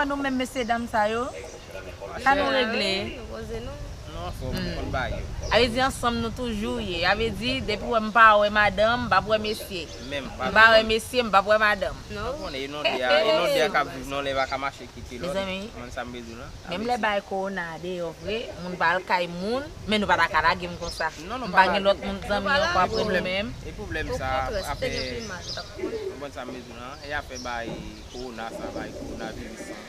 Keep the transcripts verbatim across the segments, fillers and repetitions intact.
Nou menm mesye dam sa yo, sa nou regle? Non, fò m konn bagay yo. A vle di ansanm nou toujou ye. A vle di depi wè m pa wè madanm, m p ap wè mesye. M pa wè mesye, m p ap wè madanm. Ou konnen e nou de a, e nou de a k ap viv non, lè pa ka mache kite lòt. Mezanmi, ou konn sa m bezwen la. Menm lè bay kowona deyò vre, moun pa al kay moun, men nou pa ta ka lage m konsa. M pa gen lòt moun zanmi ankò apre nou menm. E pwoblèm sa afè, ou konn sa m bezwen la, e afè bay kowona sa, bay kowonaviris sa.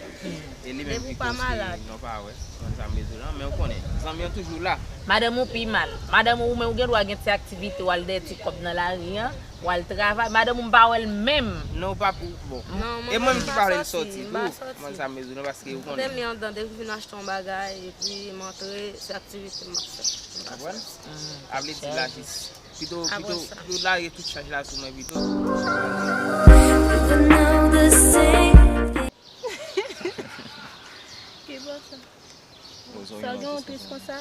E li menm ki koz ke nou pa wè, ou konn sa m bezwen la, men ou konnen, zanmi an toujou la. Madanm ou pi mal. Madanm ou, ou menm ou gen dwa gen ti aktivite, w al dèyè ti kòb nan lari an, w al travay. Madanm ou m pa wè l menm. Non, ou pa pou, bon. E mwen menm ki pa vle l sòti tou, ou konn sa m bezwen la, paske ou konnen. Lè m andan, depi m fin achte yon bagay, epi m antre, se aktivite m ap fè. Ou konprann? A vle di la jis. Pito, pito, pito lage tout chaj la sou mwen pito. Ki bò sa? Sa w gen w tris konsa?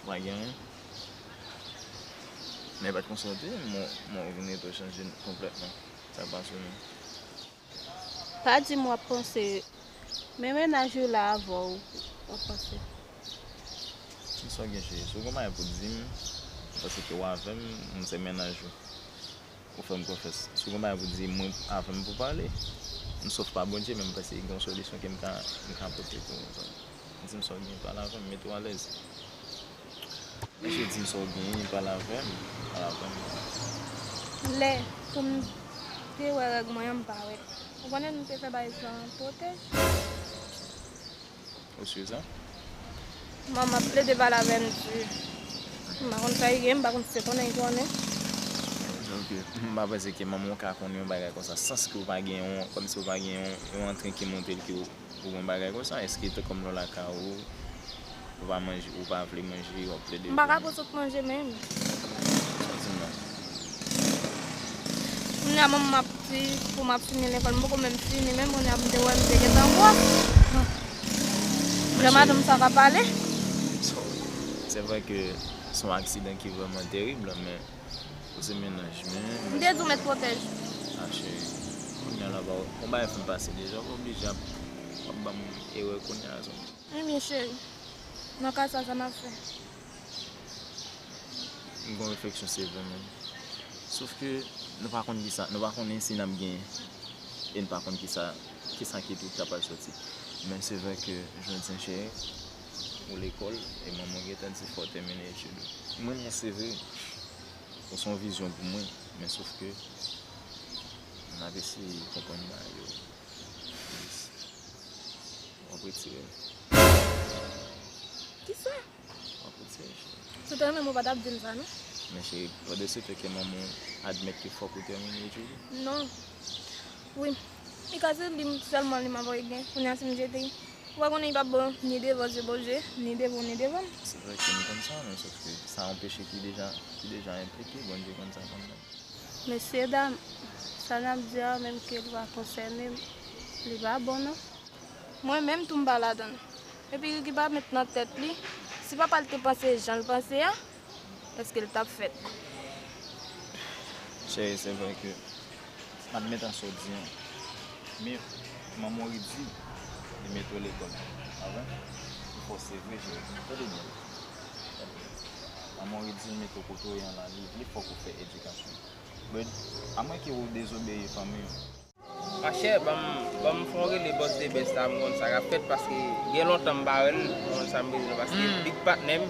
Pa gen anyen. Men pa t konsa w te ye, men w vin reto chanje konplètman. Sa k pase w menm? Pa di m w ap panse. Men mennaj ou la avè w, w ap panse. Di m sa w gen cheri. Si w gen bagay pou di m, paske w avè m, m se mennaj ou. Ou fè m konfyans. Si w gen bagay pou di m, mwen avè m pou pale. M sof pa Bondye, men m panse gen yon solisyon ke m ka, m ka pote pou ou. Di m sa w gen, pale avè m, mete w alèz. Mesye, di m sa w genyen, pale avè m, pale avè m. Lè pou m te wè règ mwen an, m pa wè l. Ou konnen nou te fè bagay sa an pwotèj. Ou si sa? Manman ap plede pale avè m di m pa konn sa li gen, m pa konn si se konnen li konnen. Ok, m pa panse ke manman w ka konnen yon bagay konsa, sans ke w pa gen yon, kòmsi w pa gen yon, yon antren ki montre l ke w Ou gen bagay konsa, èske te kòm lò lakay ou, ou pa manje, ou pa vle manje, w ap plede. M pa ka pran sot manje menm. Sa w di m nan? Kounye a manman m ap di pou m ap fini lekòl, m poko menm fini menm, kounye a m te wè m te gentan gwòs. Jan madanm sa ka pale. Se vre ke se yon aksidan ki vrèman terib, men Ou se mennaj mwen. M te di w met pwotèj. A cheri. Kounye a la ba w. Yon bagay fin pase deja, ou pa oblije ap, ap ban m erè kounye a zanmi. Ebyen cheri, nan ka sa, sa m ap fè? M gen yon refleksyon se vre menm. Sof ke nou pa konn kisa, nou pa konnen si n ap genyen. E n pa konn kisa, kisa ki tout ta pral soti. Men se vre ke jodi an cheri, ou lekòl, e manman w gentan di fò w tèmine etid ou. Mwen menm se vre. Ou se yon vizyon pou mwen, men sof ke m ap eseye konprann bagay yo plis. W ap retire l. Kisa? W ap retire l, cheri. Si w te renmen m, ou pa t ap di m sa, non. Men cheri, pandan se tan ke manman w admèt ke fòk ou tèmine etid ou? Non. Wi. Li ka se li sèlman li m ap gen. Kounye a si m jete l, ou pa konnen li p ap bon ni devan zye bò zye, ni devan ni devan m. Se vre ke m konn sa, men sof ke sa yon peche ki deja, ki deja enplike, Bondye konn sa kanmenm. Mesye dam, sa n ap di a menm ke l pa konsène m, li pa bon non. Mwen menm tou m pa ladan l. Epi Ricky pa met nan tèt li, si papa l te panse jan l panse a, èske l t ap fèt? Cheri, se vre ke m admèt an sa w di an. Men manman w redi, li mete w lekòl. Pa vre? Ou fò se vre, cheri. Tande byen. Tande byen. Manman w redi, li mete w kote w ye an la, li vle fòk ou fè edikasyon. But, amwenke ou dezobeyi fanmi w. Machè, ban m, ban m fè yon rele bòs de bèz la, m konn sa k ap fèt, paske gen lontan m pa wè l, m konn sa m bezwen, paske big patnè m.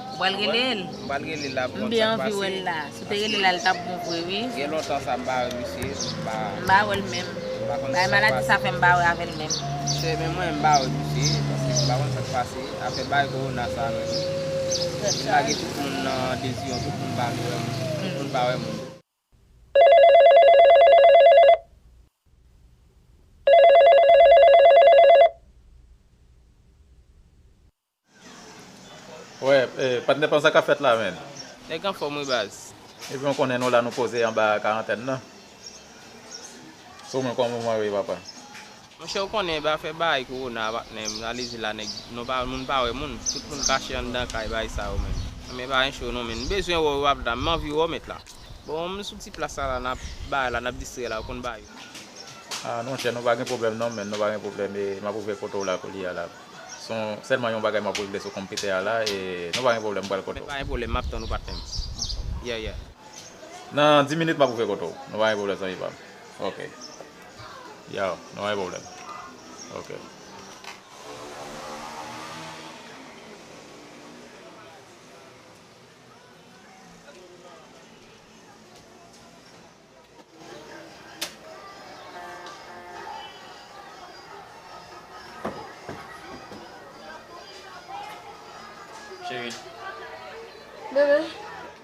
Ou pral rele l? M pral rele l la pou konn sa k pase. M byen anvi wè l la. Si w te rele l la, l t ap bon vre, wi. Gen lontan sa m pa wè misye, m pa. M pa wè l menm. M pa konn sa k pase. Bagay maladi sa fè m pa wè avè l menm. Chè, men mwen, m pa wè misye, paske m pa konn sa k pase. Afè bagay kowona sa menm. Li lage tout moun nan deziryon, tout moun pa vle wè moun. Tout moun pa wè moun. Wè, eh, patnè pa sa k ap fèt la, menn? Nèg anfòm wi baz. Epi w konnen nou la nou poze anba karantèn nan. Se w menm kòman w ye papa? Monchè w konnen ba fè bagay kowona patnè m, alezi la nèg, nou pa, moun pa wè moun, tout moun kache anndan kay bagay sa yo menm. Men pa gen cho non menn, m bezwen wè w w ap la, m anvi wè w mèt la. Bon, m sou ti plas sa la, n ap bay la, n ap distrè la, ou konn bagay yo. Ah, monchè, nou pa gen pwoblèm non, men nou pa gen pwoblèm, e m ap ouvè kote w la koulye a la. Se yon, sèlman yon bagay m ap regle sou konpitè a la, e nou pa gen pwoblèm, m pral kote w. Pa gen pwoblèm, m ap tann ou, patnè m. Yeah, yeah. Nan dis minit, m ap ouvè kote w. Nou pa gen pwoblèm, zanmi pa m. Ok. Yow, nou pa gen pwoblèm. Ok. Cheri. Bebe,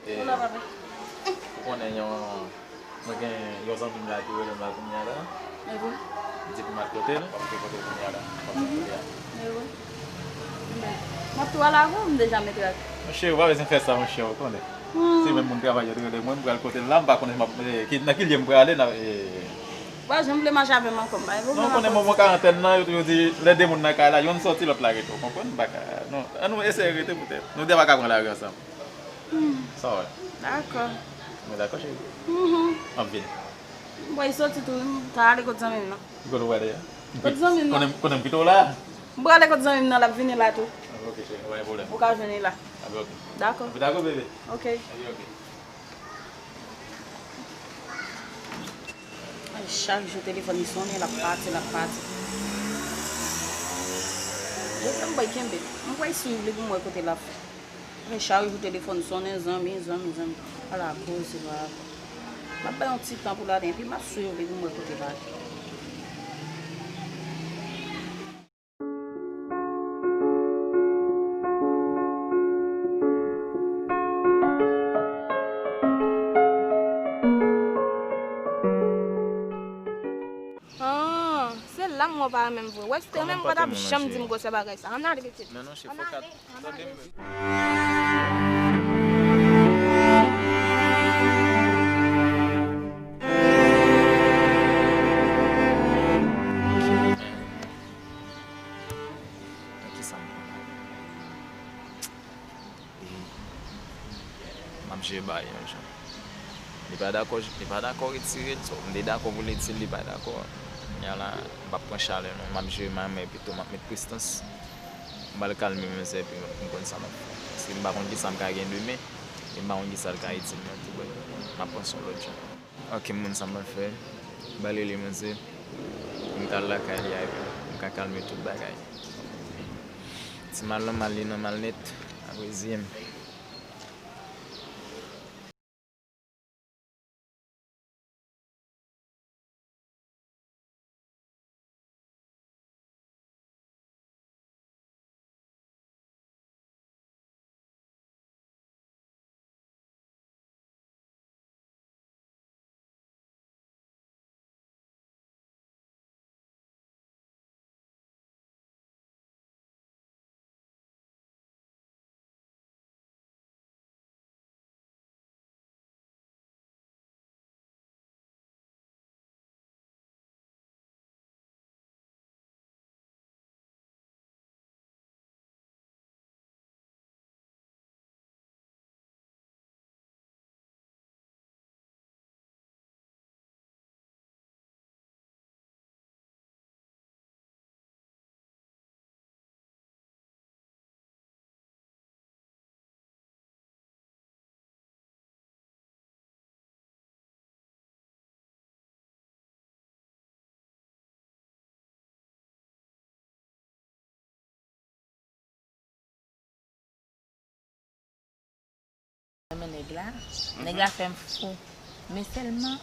eh, ou la, papi? Ou konnen yon, mwen gen yon zanmi m la ki rele m la kounye a la. Epi? Li di pou m al kote l, m ap kote l kounye a la. M ap kote a. Epi? M ap tou al avè w, m deja mete ak. Monchè, ou pa bezwen fè sa, monchè, ou konnen. Hmm. Se menm moun travay yo te rele mwen, m pral kote l la, m pa konnen m ap, eh, ki, nan ki lye m prale, nan, eh. Ou pa janm vle mache avè m ankò, m pa vle mache avè m ankò. Non, ou konnen moman karantèn nan, yo toujou di, lè de moun nan kay la, yonn sòti, lòt la rete, ou konprann? M pa ka, non, ann nou eseye rete poutèt. Nou de pa ka pran lari ansanm. Hmm. Sa w wè? Dakò. Mwen dakò, cheri. Mhm. M ap vini. M pral soti tou, wi, m ta ale kot zanmi m nan. Ki kote w prale a? Kot zanmi m nan. Konnen, konnen m kite w la? M prale kot zanmi m nan, l ap vini la tou. Ah, ok, cheri, pa gen pwoblèm. Ou ka jwenn li la. Ah, ben, ok. Dakò. Ou dakò, bebe? Ok. Ok, ok. Ay, chak jou telefòn li sonnen, l ap pati, l ap pati. Jodi a m pral kenbe l. M pral swiv li pou m wè kote l ap fè. Ay, chak jou telefòn sonnen, zanmi, zanmi, zanmi. Ala koze, papa. M ap bay yon ti tan pou l ale, epi m ap swiv li pou m wè kote l ale. Ah, se la m wè w pa renmen m vre. Wè, si w te renmen m, ou pa t ap janm di m gwosè bagay sa. Ann ale, pitit. Ann ale, ann ale. Nan kisa m pran la? E m ap jere bagay yon jan. Li pa dakò, li pa dakò retire l, so, m te dakò pou l retire l, li pa dakò. Kounye a la, m p ap pran chalè non, m ap jere manman epi tou m ap met prestans. M pral kalme manzè epi m konn sa m ap fè. Paske m pa konn kisa m ka gen demen, e m pa konn kisa l ka itil mwen tou, brèf, m ap panse yon lòt jan. Ok, moun sa m ap fè, m pral rele manzè, pou m t al lakay li a, epi m ka kalme tout bagay. Ti mal lan mal, li nòmal nèt, apre zye m. Renmen nèg la. Nèg la fè m fou. Men sèlman,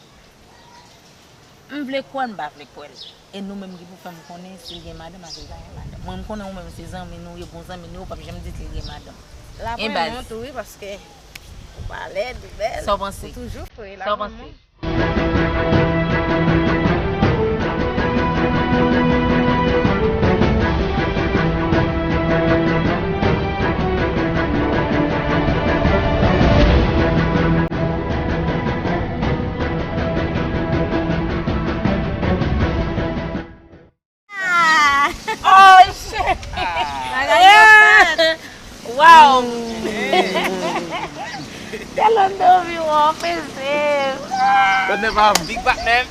m vle kwè l, m pa vle kwè l. E nou menm ki pou fè m konnen si l gen madanm ak li pa gen madanm. Mwen, m konnen ou menm se zanmi nou ye, bon zanmi nou ye, ou p ap janm di si l gen madanm. L ap renmen w tou wi, paske ou pa lèd, ou bèl, ou toujou fre, l ap renmen w. Sa w panse? Ah! Oh, shit! Bagay yo fèt! Wow! Tèlon de vi w ofensiv. Tande pa m. Big Batman.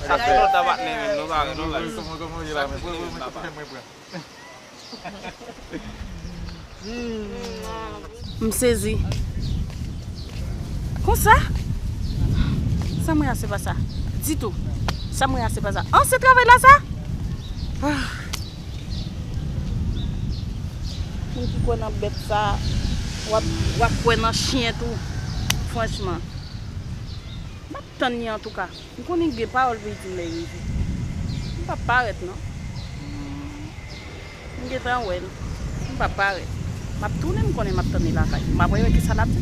Sa fè lontan patnè, men nou pa wè, nou pa wè. Kòman, kòman w ye la, men? Sa fè lontan, papa. M sezi. Konsa? Sa mwen a se pa sa. Ditou. Sa mwen a se pa sa. An, se travay la sa? Ah. Moun ki kwè nan bèt sa, w ap, w ap kwè nan chen tou. Franchman. M ap tann li antouka. M konnen gen pawòl pou l di m lè l rive. M p ap parèt non. M gentan wè l. M p ap parèt. M ap tounen, m konnen m ap tann li lakay. M ap wè kisa l ap di.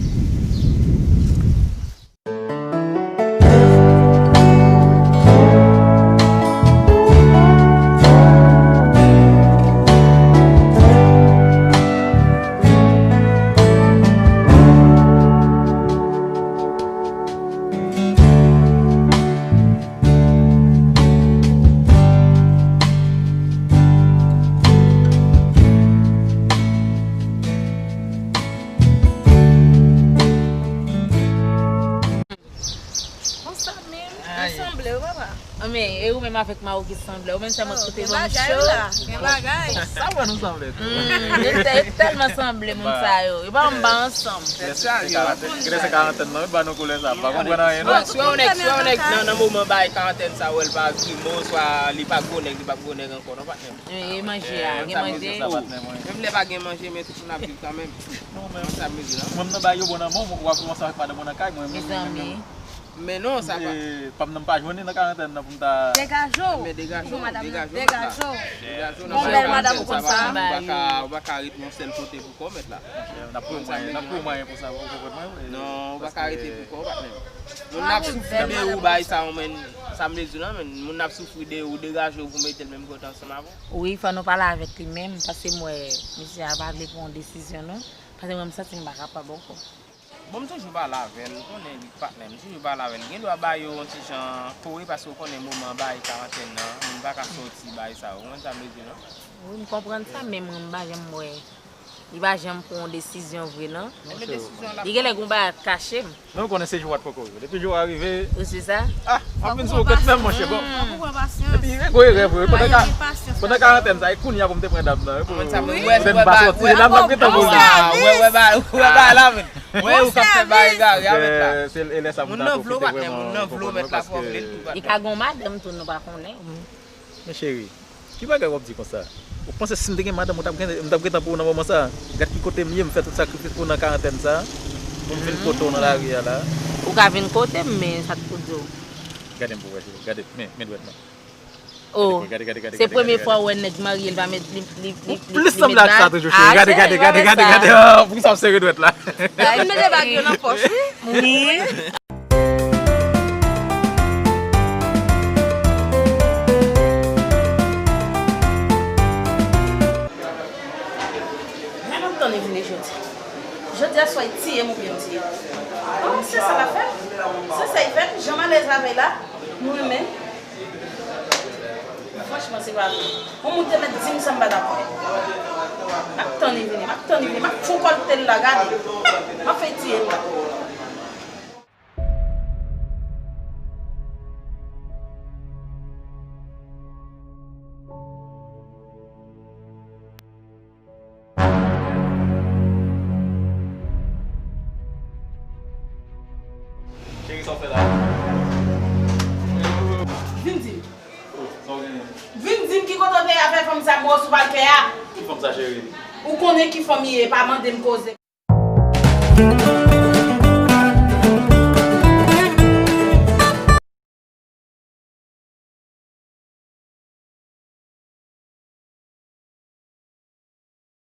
Konsa menm, nou sanble wi papa. Anben, e ou menm avèk Mawoki sanble. Ou menm sèlman kote ban m cho. Gen bagay. Sa wè nou sanble tou. Hmm, yo tè-, yo tèlman sanble moun sa yo. Yo pa janm ba ansanm. Kite se karantèn nan, yo ba nou koulè sa. Pa konprann anyen non. Bon, si w wè yon nèg, si w wè yon nèg nan, nan moman bay karantèn sa, wè l pa grimo, swa li pa gwo nèg, li pa gwo nèg ankò non patnè. E manje a, gen manje. Menm lè pa gen manje, men tout moun ap viv kanmenm. Non, men sa m di la. Mwen nan bay yo bon nan men w, w ap kòmanse avèk madanm ou nan kay mwen. Mezanmi. Men non, sa pa. Pa m nan m pa jwenn li nan karantèn nan pou m ta. Degaje w. Men degaje w, degaje w. Degaje w. Bon, bèl madanm ou konn sa. Ou pa ka, ou pa ka ret yon sèl kote pou kò mèt la. N ap pran mwayen, n ap pran mwayen pou sa, ou konprann mwen? Non, ou pa ka rete pou kò w, patnè. Moun ap soufri de ou bay sa, ou menm, sa m vle di w la, men moun ap soufri de ou, degaje w pou mete l menm kote ansanm avè w. Wi, fò nou pale avèk li menm, paske m wè misye a pa vle pran yon desizyon non. Paske mwen m santi m pa kapab ankò. Bon, m toujou pale avè l, ou konnen li patnè m, m toujou pale avè l. Gen dwa ba yo yon ti jan kore paske ou konnen moman bay karantèn nan, moun pa ka soti bay sa, ou konn sa m vle di non? Wi, m konprann sa, men mwen m pa janm wè. Li pa janm pran yon desizyon vre non. Li genlè gon bagay ap kache m. Men ou konnen se jou a t poko rive. Depi jou a rive. Ou se sa? Ah, w ap vin sou kèt fè m monchè bon. Epi e gwo erè vre. Pandan ka, pandan karantèn sa, e kounye a pou m te pran dam nan. Pou m te pa soti, dam nan gentan pou li. Wè, wè, ba, wè, ba la men. Wè, ou ka fè bagay gare avèk la. Se e lè sa moun nan pwofite vrèman. Moun nan vle w mèt la pou w vle l tou. Li ka gon madanm tou, nou pa konnen. Men cheri, ki bagay w ap di konsa? Ou panse si m te gen madanm, ou t ap gen, m t ap gentan pou ou nan moman sa? Gad ki kote m ye, m fè tout sakrifis pou w nan karantèn sa, pou m vin kote w nan lari a la. Ou ka vin kote m, men sa k pou di w. Gade m pou wè, cheri. Gade, men, men dwèt mwen. Oh, se premye fwa w wè nèg marye, l pa met, li, li, li, li, li met bag. Ou plis sanble ak sa toujou, cheri. Gade, gade, gade, gade, gade. Oh, poukisa w sere dwèt la? Vin mete bag yo nan pòch, wi. Wi. Mwen m ap tann li vini jodi. Jodi a swa l tiye m oubyen m tiye l. Oh, se sa l ap fè m. Se sa l fè m. Jan m alèz avè l la, m renmen. Franchman, se pa vre. Yon moun te mèt di m sa m pa t ap fè. M ap tann li vini, m ap tann li vini, m ap fon kòlte l la, gade. M ap fè l tiye m la. Cheri, sa w fè la? Vin di m. Oh, sa w genyen? Vin di m ki kote w te ye avèk fanm sa m wè w sou palkè a. Ki fanm sa, cheri? Ou konnen ki fanm li ye, pa mande m koze.